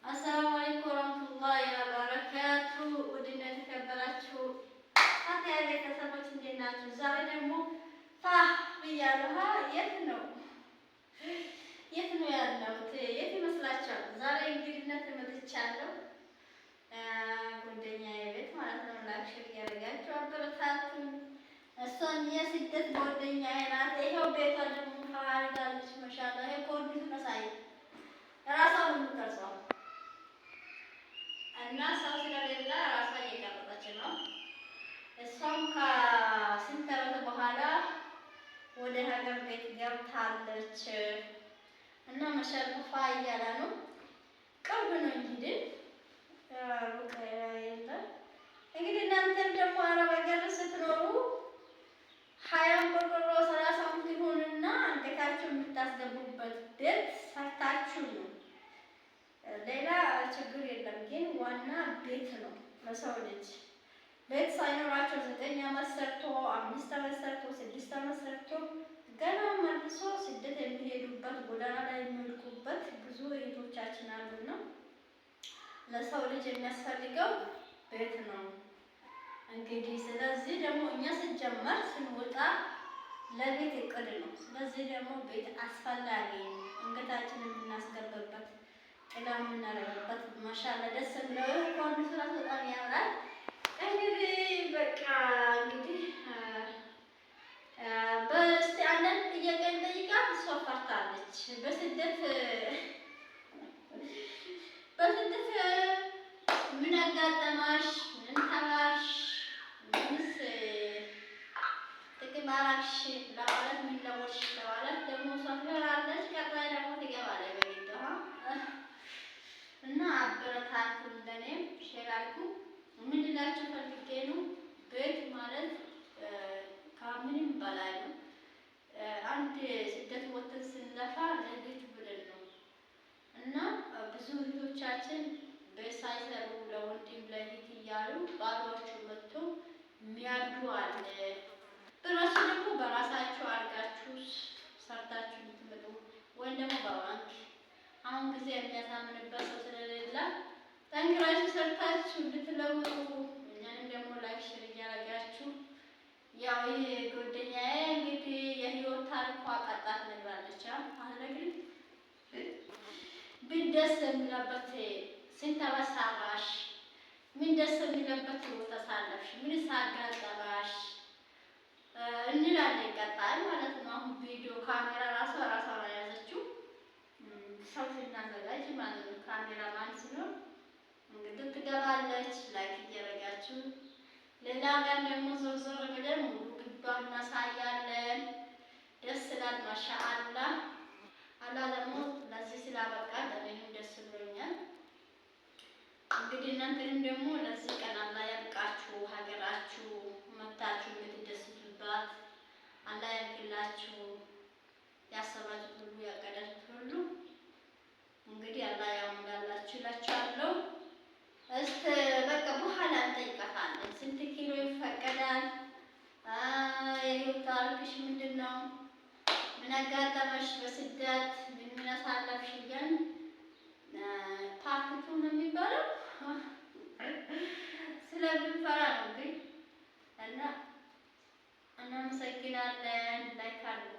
አሰላሙ አለይኩም ወራህመቱላሂ ወበረካቱ። ውድና የተከበራችሁ ፋቲያ ቤተሰቦች እንዴት ናችሁ? ዛሬ ደግሞ ፋ ብያለሁ። የት ነው የት ነው ያለሁት? የት ይመስላችኋል? ዛሬ እንግድነት መጥቻለሁ። ጓደኛዬ ቤት ማለት ነው። Like share እያደረጋችሁ አበረታቱኝ። እሷም የስደት ጓደኛዬ ናት። ይኸው ቤቷ ደግሞ ፋ አድርጋለች። ማሻአላህ። ይሄ ኮርኒሱን አሳይ፣ እራሷ ነው የምትቀርጸው እና ሰው ስለሌለ ራሷ እየቀረጸች ነው። እሷም ከስንት ዓመት በኋላ ወደ ሀገር ቤት ገብታለች እና መሸርፋ እያለ ነው። ቅርብ ነው እንግዲህ፣ ሩቅ የለም። እንግዲህ እናንተም ደግሞ አረብ ሀገር ስትኖሩ 20ም ቆርቆሮ 30ም ይሁንና አንገታችሁ የምታስገቡበት ቤት ሰርታችሁ ነው። ሌላ ችግር የለም፣ ግን ዋና ቤት ነው። ለሰው ልጅ ቤት ሳይኖራቸው 9 ዓመት ሰርቶ፣ 5 ዓመት ሰርቶ፣ 6 ዓመት ሰርቶ ገና መልሶ ስደት የሚሄዱበት፣ ጎዳና ላይ የሚወድቁበት ብዙ እህቶቻችን አሉና ለሰው ልጅ የሚያስፈልገው ቤት ነው። እንግዲህ ስለዚህ ደግሞ እኛ ስንጀመር ስንወጣ ለቤት እቅድ ነው። ስለዚህ ደግሞ ቤት አስፈላጊ ነው። አንገታችንን የምናስገባበት፣ ጥላ የምናደርግበት። ማሻአላ ደስ የሚለው ኮርኒሱ እራሱ በጣም ያምራል። እንግዲህ በቃ እንግዲህ በስቲ አንዳንድ ጥያቄ እንጠይቃት። እሷ ፈርታለች። በስደት ምን አጋጠማሽ? ምን ተማርሽ? ምንስ ጥቅም አራግሽ ለማለት፣ ምን ለወጥሽ ለማለት ደግሞ እሷ ትፈራለች። ቀጣይ ደግሞ ትገባለች በግድ እና አበረታቱ። እንደኔም share አድርጉ። ምን ልላችሁ ፈልጌ ነው፣ ቤት ማለት ከምንም በላይ ነው። አንድ ስደት ወጥተን ስንለፋ ለቤት ብለን ነው እና ብዙ እህቶቻችን ቤት ሳይሰሩ ለወንድም ለእህት እያሉ ባሏቸው መጥቶ የሚያድጉ አለ። በራሱ ደግሞ በራሳችሁ አድርጋችሁ ሰርታችሁ የምትመጡ ወይም ደግሞ በባንክ አሁን ጊዜ የሚያሳምንበት ሰው ስለሌለ ጠንክራችሁ ሰርታችሁ እንድትለውጡ እኛንም ደግሞ like share እያደረጋችሁ፣ ያው ይህ ጓደኛዬ እንግዲህ የህይወት ታሪኳ ቀጣት ነግራለች። አትነግሪም? ምን ደስ የሚለበት፣ ስንት ዓመት ሰራሽ? ምን ደስ የሚለበት ህይወት አሳለፍሽ? ምንስ አጋጠመሽ? እንላለን ቀጣይ ማለት ነው። አሁን ቪዲዮ ካሜራ ራሷ ራሷ ነው የያዘችው። ሰው ስናዘጋጅ ማለት ነው። ካሜራ ማን ሲኖር እንግዲህ ትገባለች። Like እያደረጋችሁ ሌላ ቀን ደግሞ ዞር ዞር ብለን ሙሉ ግቢዋን እናሳያለን። ደስ ይላል። ማሻአላህ። አላህ ደግሞ ለዚህ ስላበቃ ለእኔም ደስ ብሎኛል። እንግዲህ እናንተንም ደግሞ ለዚህ ቀን አላህ ያብቃችሁ። ሀገራችሁ መታችሁ የምትደሰቱባት አላህ ያርግላችሁ። ያሰባችሁት ሁሉ፣ ያቀዳችሁት ሁሉ እንግዲህ አላህ ያሙላላችሁ እላችኋለሁ። እስተ በቃ በኋላ እንጠይቃታለን። ስንት ኪሎ ይፈቀዳል? የህይወት ታሪክሽ ምንድን ነው? ምን አጋጠመሽ በስደት? ምን ምን አሳለፍሽ? እያልን part two ነው የሚባለው፣ ስለምንፈራ ነው ግን እና እናመሰግናለን። Like አድርጉ።